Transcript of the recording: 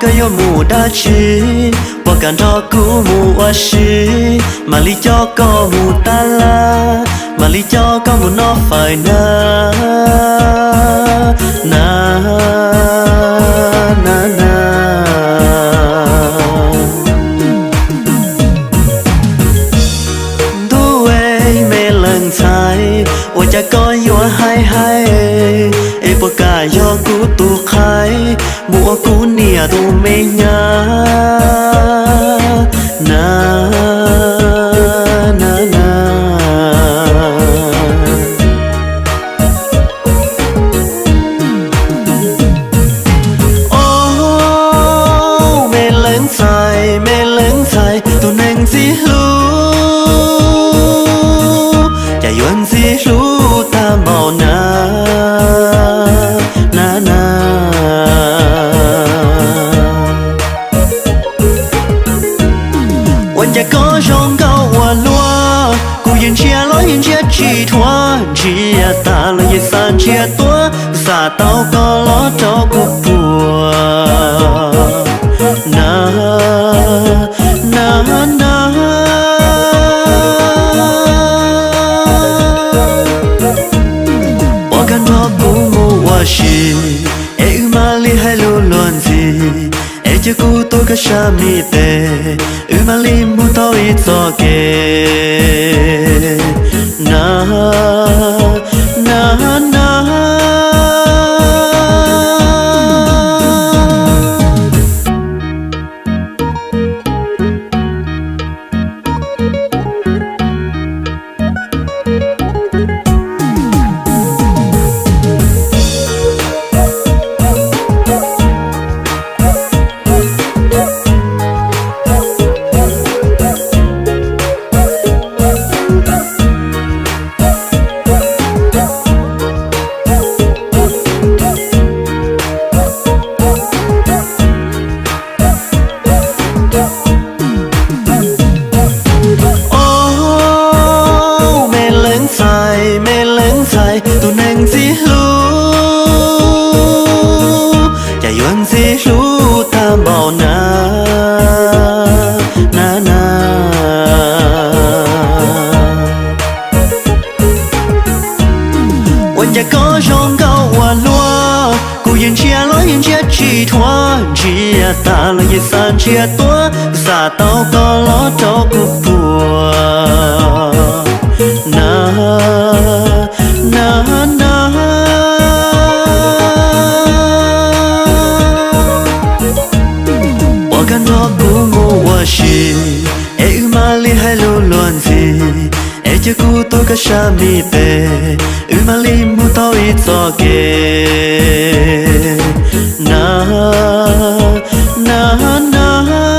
Koj yuav mus dab tsi? Puas kam nrog kuv mus ua si? Mam li coj koj mus tab laj, mam li coj koj mus noj fawm na. Na, na, na. Ntuj, me leej ntxhais, ua cas koj yuav hais hais, es puas kam yog kuv tus qhaib mus ua kuv niam tus me nyab? Na, na, na. Au, me leej ntxhais, me leej ntxhais, tus neeg ntxim hlub, cas yuav ntxim hlub tag npaum na, na, na. Ua cas koj zoo nkauj ua luaj, kuv yeej ntsia los yeej ntsia tsis dhuav, ntsia tas los yeej xav ntsia tuaj, xam tau koj los rau kuv puas na, na, na. Puas kam nrog kuv mus ua si, es wb mam li hais lus luag ntxhi, es cia kuv tuav koj sab me tes, wb mam li mus tau ib txoj kev na, na, na. Au, me leej ntxhais, me leej ntxhais, tus neeg ntxim hlub, cas yuav ntxim hlub tag npaum na, na, na. Ua cas koj zoo nkauj ua luaj, kuv yeej ntsia los yeej ntsia tsis dhuav, ntsia tas los yeej xav ntsia tuaj, xam tau koj los rau kuv puas na, na, na. Puas kam nrog kuv mus ua si, es wb mam li hais lus luag ntxhi, es cia kuv tuav koj sab me tes, wb mam li mus tau ib txoj kev na, na, na.